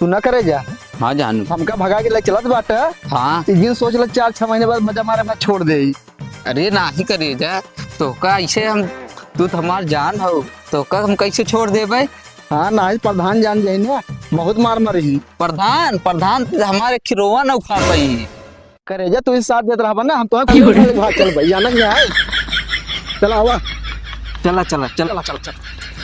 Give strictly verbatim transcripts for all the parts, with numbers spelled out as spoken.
तू ना करे जा। हाँ जानू। हमका भगा के ले चलत बाटे। हाँ। एक दिन सोच ले, चार छह महीने बाद मजा मारे, मैं छोड़ दे। अरे नाही करे जा, तोहका ऐसे हम, तू तो हमार जान हो, तोहका हम कैसे छोड़ देबे? हाँ, नाही प्रधान जान जाई ना, बहुत मार मारी। प्रधान, प्रधान तो हमारे खिरोवा न उखाड़ पाई। करे जा, तू ही साथ देत रहबा ना, हम तोहे खूब भाग चल भाई, जाना क्या है? चला आवा। चला, चला, चला, चला, चला।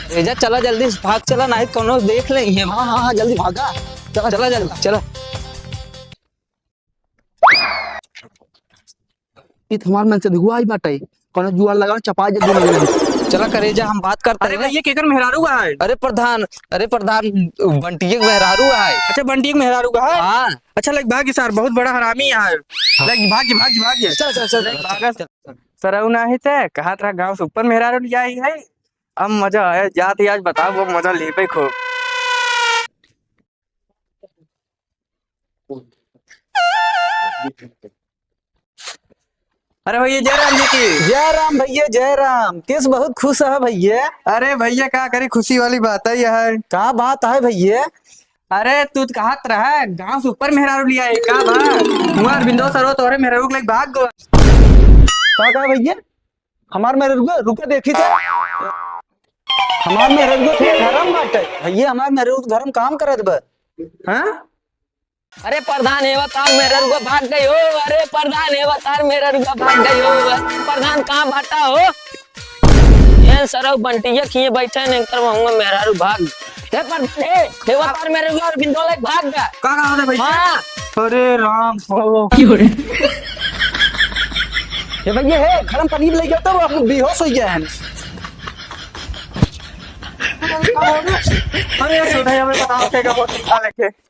करे जा, चला जल्दी से भाग चला, नाही कोनो देख ले ये। हाँ, हाँ, हाँ, जल्दी भागा। चला, चला जल्दी, चला। ई तो हमार मन से देखुआ आई बाटे, कोनो जुआर लगाओ, चपा जे दुनो जने। चला करे जा, हम बात करते अरे हैं। भैया, केकर मेहरारू है? अरे प्रधान, अरे प्रधान, बंटिये के मेहरारू है। अच्छा, बंटिये के मेहरारू का है? हाँ। अच्छा, लाइक भाग सार, बहुत बड़ा हरामी है। लाइक भाग, भाग, भाग। चल, चल, चल, लाइक चल, भाग। चल। सरऊ नाही ते, कहा तरा गाँव से ऊपर मेहरारू लिया ही है। अब मजा आया, जात ही आज बताओ, वो मजा लेबे खूब। अरे भैया, जय राम जी की। जय राम भैया, जय राम। केस बहुत खुश है भैया। अरे भैया, का करी, खुशी वाली बात है यह। का बात है भैया? अरे तू तो कहत रहा गाँव से ऊपर मेहरारू लिया है, का बा? हुआ अरविंदो सरो तोहरे मेहरारू के लेके भाग गवा। का कहा भैया? हमार मेहरारू, रुके देखी थे। हमार मेहरारू थे घर में बाटे। भैया, हमार मेहरारू घर में काम करत बा। हाँ? अरे प्रधान, एवा तार मेहरारू भाग गई हो। अरे प्रधान, एवा तार मेहरारू भाग गई हो। प्रधान, कहाँ बाटा हो? ये सरऊ बंटिया खिए बैठे ने कर वहाँ मेहरारू भाग। हे प्रधान, हे, एवा तार मेहरारू बिंदोले भाग गया। का, का होता भैया? हाँ। अरे राम। हे भैया, हे, घर में पनीर ले गया तो वो बेहोश हो गया है। अरे छोटा, हमें बताओ क्या, क्या बहुत खा लेके।